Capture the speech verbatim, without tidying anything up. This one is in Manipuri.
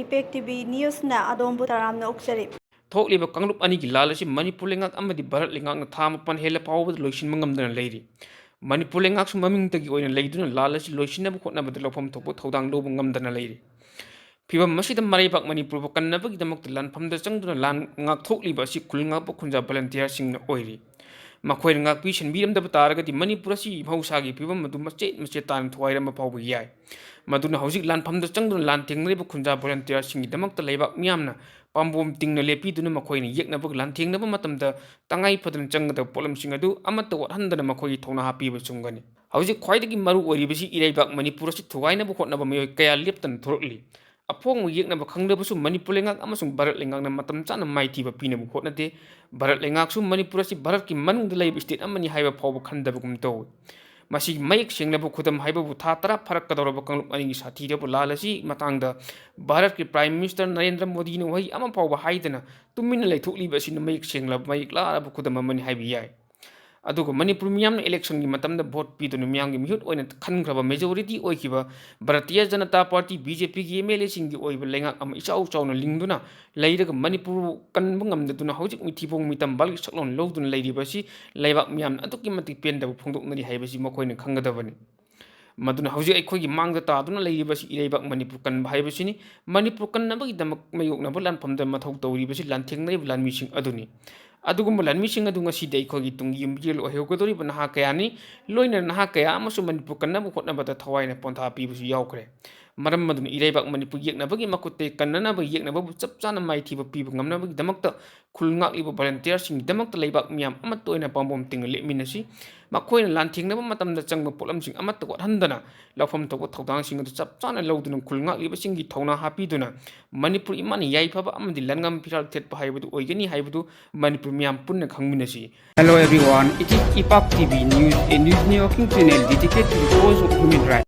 ꯏꯝꯄꯦꯛ ꯇꯤ ꯚꯤ ꯅ꯭ꯌꯨꯁꯅ ꯑꯗꯣꯝꯕꯨ ꯇꯔꯥꯝꯅ ꯑꯣꯛꯆꯔꯤ꯫ ꯊꯣꯛꯂꯤꯕ ꯀꯥꯡꯂꯨꯞ ꯑꯅꯤꯒꯤ ꯂꯥꯟ ꯑꯁꯤ ꯃꯅꯤꯄꯨꯔ ꯂꯩꯉꯥꯛ ꯑꯃꯗꯤ ꯚꯥꯔꯠ ꯂꯩꯉꯥꯛꯅ ꯊꯥ ꯃꯥꯄꯟ ꯍꯦꯜꯂ ꯐꯥꯎꯕꯗ ꯂꯣꯏꯁꯤꯟꯕ ꯉꯝꯗꯅ ꯂꯩꯔꯤ꯫ ꯃꯅꯤꯄꯨꯔ ꯂꯩꯉꯥꯛꯁꯨ ꯃꯃꯤꯡꯇꯒꯤ ꯑꯣꯏꯅ ꯂꯩꯗꯨꯅ ꯂꯥꯟ ꯑꯁꯤ ꯂꯣꯏꯁꯤꯟꯅꯕ ꯍꯣꯠꯅꯕꯗ ꯂꯧꯐꯝ ꯊꯣꯛꯄ ꯊꯧꯗꯥꯡ ꯂꯧꯕ ꯉꯝꯗꯅ ꯂꯩꯔꯤ꯫ ꯐꯤꯚꯝ ꯑꯁꯤꯗ ꯃꯔꯩꯕꯥꯛ ꯃꯅꯤꯄꯨꯔꯕꯨ ꯀꯟꯅꯕꯒꯤꯗꯃꯛꯇ ꯂꯥꯟꯐꯝꯗ ꯆꯪꯗꯨꯅ ꯂꯥꯟ ꯉꯥꯛꯊꯣꯛꯂꯤꯕ ꯑꯁꯤ ꯈꯨꯜ ꯉꯥꯛꯄ ꯈꯨꯟꯖꯥ ꯚꯣꯂꯟꯇꯤꯌꯔꯁꯤꯡꯅ ꯑꯣꯏꯔꯤ꯫ ꯃꯈꯣꯏꯅ ꯉꯥꯛꯄꯤ ꯁꯦꯟꯕꯤꯔꯝꯗꯕ ꯇꯥꯔꯒꯗꯤ ꯃꯅꯤꯄꯨꯔ ꯑꯁꯤ ꯃꯍꯧꯁꯥꯒꯤ ꯐꯤꯚꯝ ꯑꯗꯨ ꯃꯆꯦꯠ ꯃꯆꯦꯠ ꯇꯥꯅ ꯊꯨꯒꯥꯏꯔꯝꯕ ꯐꯥꯎꯕ ꯌꯥꯏ꯫ ꯃꯗꯨꯅ ꯍꯧꯖꯤꯛ ꯂꯥꯟꯐꯝꯗ ꯆꯪꯗꯨꯅ ꯂꯥꯟ ꯊꯦꯡꯅꯔꯤꯕ ꯈꯨꯟꯖꯥ ꯚꯣꯂꯟꯇꯤꯌꯔꯁꯤꯡꯒꯤꯗꯃꯛꯇ ꯂꯩꯕꯥꯛ ꯃꯤꯌꯥꯝꯅ ꯄꯥꯝꯕꯣꯝ ꯇꯤꯡꯅ ꯂꯦꯞꯄꯤꯗꯨꯅ ꯃꯈꯣꯏꯅ ꯌꯦꯛꯅꯕ ꯂꯥꯟꯊꯦꯡꯅꯕ ꯃꯇꯝꯗ ꯇꯉꯥꯏ ꯐꯗꯅ ꯆꯪꯒꯗꯕ ꯄꯣꯠꯂꯝꯁꯤꯡ ꯑꯗꯨ ꯑꯃꯠꯇ ꯋꯥꯠꯍꯟꯗꯅ ꯃꯈꯣꯏꯒꯤ ꯊꯧꯅꯥ ꯍꯥꯞꯄꯤꯕ ꯆꯨꯝꯒꯅꯤ꯫ ꯍꯧꯖꯤꯛ ꯈ꯭ꯋꯥꯏꯗꯒꯤ ꯃꯔꯨ ꯑꯣꯏꯔꯤꯕꯁꯤ ꯏꯔꯩꯕꯥꯛ ꯃꯅꯤꯄꯨꯔ ꯑꯁꯤ ꯊꯨꯒꯥꯏꯅꯕ ꯍꯣꯠꯅꯕ ꯃꯤꯑꯣꯏ ꯀꯌꯥ ꯂꯦꯞꯇꯅ ꯊꯣꯔꯛꯂꯤ꯫ ꯑꯐꯣꯡꯕ ꯌꯦꯛꯅꯕ ꯈꯪꯂꯕꯁꯨ ꯃꯅꯤꯄꯨꯔ ꯂꯩꯉꯥꯛ ꯑꯃꯁꯨꯡ ꯚꯥꯔꯠ ꯂꯩꯉꯥꯛꯅ ꯃꯇꯝ ꯆꯥꯅ ꯃꯥꯏꯊꯤꯕ ꯄꯤꯅꯕ ꯍꯣꯠꯅꯗꯦ꯫ ꯚꯥꯔꯠ ꯂꯩꯉꯥꯛꯁꯨ ꯃꯅꯤꯄꯨꯔ ꯑꯁꯤ ꯚꯥꯔꯠꯀꯤ ꯃꯅꯨꯡꯗ ꯂꯩꯕ state ꯑꯃꯅꯤ ꯍꯥꯏꯕ ꯐꯥꯎꯕ ꯈꯟꯗꯕꯒꯨꯝ ꯇꯧꯏ꯫ ꯃꯁꯤꯒꯤ ꯃꯌꯦꯛ ꯁꯦꯡꯂꯕ ꯈꯨꯗꯝ ꯍꯥꯏꯕꯕꯨ ꯊꯥ ꯇꯔꯥ ꯐꯥꯔꯛꯀꯗꯧꯔꯕ ꯀꯥꯡꯂꯨꯞ ꯑꯅꯤꯒꯤ ꯁꯥꯊꯤꯔꯕ ꯂꯥꯟ ꯑꯁꯤ ꯃꯇꯥꯡꯗ ꯚꯥꯔꯠꯀꯤ Prime Minister ꯅꯔꯦꯟꯗ꯭ꯔ ꯃꯣꯗꯤꯅ ꯋꯥꯍꯩ ꯑꯃ ꯐꯥꯎꯕ ꯍꯥꯏꯗꯅ ꯇꯨꯃꯤꯟꯅ ꯂꯩꯊꯣꯛꯂꯤꯕ ꯑꯁꯤꯅ ꯃꯌꯦꯛ ꯁꯦꯡꯂꯕ, ꯃꯌꯦꯛ ꯂꯥꯔꯕ ꯈꯨꯗꯝ ꯑꯃꯅꯤ ꯍꯥꯏꯕ ꯌꯥꯏ꯫ ꯑꯗꯨꯒ ꯃꯅꯤꯄꯨꯔ ꯃꯤꯌꯥꯝꯅ electionꯒꯤ ꯃꯇꯝꯗ vote ꯄꯤꯗꯨꯅ ꯃꯤꯌꯥꯝꯒꯤ ꯃꯤꯍꯨꯠ ꯑꯣꯏꯅ ꯈꯟꯈ꯭ꯔꯕ majority ꯑꯣꯏꯈꯤꯕ ꯚꯥꯔꯇꯤꯌ ꯖꯅꯇꯥ ꯄꯥꯔꯇꯤ, BJPꯒꯤ MLAꯁꯤꯡꯒꯤ ꯑꯣꯏꯕ ꯂꯩꯉꯥꯛ ꯑꯃ ꯏꯆꯥꯎ ꯆꯥꯎꯅ ꯂꯤꯡꯗꯨꯅ ꯂꯩꯔꯒ ꯃꯅꯤꯄꯨꯔꯕꯨ ꯀꯟꯕ ꯉꯝꯗꯗꯨꯅ ꯍꯧꯖꯤꯛ ꯃꯤꯊꯤꯕꯣꯡ ꯃꯤꯇꯝꯕꯥꯜꯒꯤ ꯁꯛꯂꯣꯟ ꯂꯧꯗꯨꯅ ꯂꯩꯔꯤꯕ ꯑꯁꯤ ꯂꯩꯕꯥꯛ ꯃꯤꯌꯥꯝꯅ ꯑꯗꯨꯛꯀꯤ ꯃꯇꯤꯛ ꯄꯦꯟꯗꯕ ꯐꯣꯡꯗꯣꯛꯅꯔꯤ ꯍꯥꯏꯕꯁꯤ ꯃꯈꯣꯏꯅ ꯈꯪꯒꯗꯕꯅꯤ꯫ ꯃꯗꯨꯅ ꯍꯧꯖꯤꯛ ꯑꯩꯈꯣꯏꯒꯤ ꯃꯥꯡꯗ ꯇꯥꯗꯨꯅ ꯂꯩꯔꯤꯕꯁꯤ ꯏꯔꯩꯕꯥꯛ ꯃꯅꯤꯄꯨꯔ ꯀꯟꯕ ꯍꯥꯏꯕꯁꯤꯅꯤ꯫ ꯃꯅꯤꯄꯨꯔ ꯀꯟꯅꯕꯒꯤꯗꯃꯛ ꯃꯥꯌꯣꯛꯅꯕ ꯂꯥꯟꯐꯝꯗ ꯃꯊꯧ ꯇꯧꯔꯤꯕꯁꯤ ꯂꯥꯟꯊꯦꯡꯅꯔꯤꯕ ꯂꯥꯟꯃꯤꯁꯤꯡ ꯑꯗꯨꯅꯤ꯫ ꯑꯗꯨꯒꯨꯝꯕ ꯂꯥꯟꯃꯤꯁꯤꯡ ꯑꯗꯨ ꯉꯁꯤꯗꯤ ꯑꯩꯈꯣꯏꯒꯤ ꯇꯨꯡꯒꯤ ꯌꯨꯝꯕꯤꯔꯦꯜ ꯑꯣꯏꯍꯧꯒꯗꯧꯔꯤꯕ ꯅꯍꯥ ꯀꯌꯥꯅꯤ꯫ ꯂꯣꯏꯅꯅ ꯅꯍꯥ ꯀꯌꯥ ꯑꯃꯁꯨ ꯃꯅꯤꯄꯨꯔ ꯀꯟꯅꯕ ꯍꯣꯠꯅꯕꯗ ꯊꯋꯥꯏꯅ ꯄꯣꯟꯊꯥ ꯄꯤꯕꯁꯨ ꯌꯥꯎꯈ꯭ꯔꯦ꯫ ꯃꯔꯝ ꯑꯗꯨꯅ ꯏꯔꯩꯕꯥꯛ ꯃꯅꯤꯄꯨꯔ ꯌꯦꯛꯅꯕꯒꯤ ꯃꯈꯨꯠꯇ ꯀꯟꯅꯅꯕ ꯌꯦꯛꯅꯕꯕꯨ ꯆꯞ ꯆꯥꯅ ꯃꯥꯏꯊꯤꯕ ꯄꯤꯕ ꯉꯝꯅꯕꯒꯤꯗꯃꯛꯇ ꯈꯨꯜ ꯉꯥꯛꯂꯤꯕ volunteerꯁꯤꯡꯒꯤꯗꯃꯛꯇ ꯂꯩꯕꯥꯛ ꯃꯤꯌꯥꯝ ꯑꯃꯠꯇ ꯑꯣꯏꯅ ꯄꯥꯝꯕꯣꯝ ꯇꯤꯡꯅ ꯂꯦꯞꯃꯤꯟꯅꯁꯤ꯫ ꯃꯈꯣꯏꯅ ꯂꯥꯟꯊꯦꯡꯅꯕ ꯃꯇꯝꯗ ꯆꯪꯕ ꯄꯣꯠꯂꯝꯁꯤꯡ ꯑꯃꯠꯇ ꯋꯥꯠꯍꯟꯗꯅ ꯂꯧꯐꯝ ꯊꯣꯛꯄ ꯊꯧꯗꯥꯡꯁꯤꯡ ꯑꯗꯨ ꯆꯞ ꯆꯥꯅ ꯂꯧꯗꯨꯅ ꯈꯨꯜ ꯉꯥꯛꯂꯤꯕꯁꯤꯡꯒꯤ ꯊꯧꯅꯥ ꯍꯥꯞꯄꯤꯗꯨꯅ ꯃꯅꯤꯄꯨꯔ ꯏꯃꯥꯅ ꯌꯥꯏꯐꯕ ꯑꯃꯗꯤ ꯂꯟꯉꯝ ꯐꯤꯔꯥꯜ ꯊꯦꯠꯄ ꯍꯥꯏꯕꯗꯨ ꯑꯣꯏꯒꯅꯤ ꯍꯥꯏꯕꯗꯨ ꯃꯅꯤꯄꯨꯔ ꯃꯤꯌꯥꯝ ꯄꯨꯟꯅ ꯈꯪꯃꯤꯟꯅꯁꯤ꯫ Hello everyone, it is Ipak T V News, a news networking channel dedicated to the cause of human rights.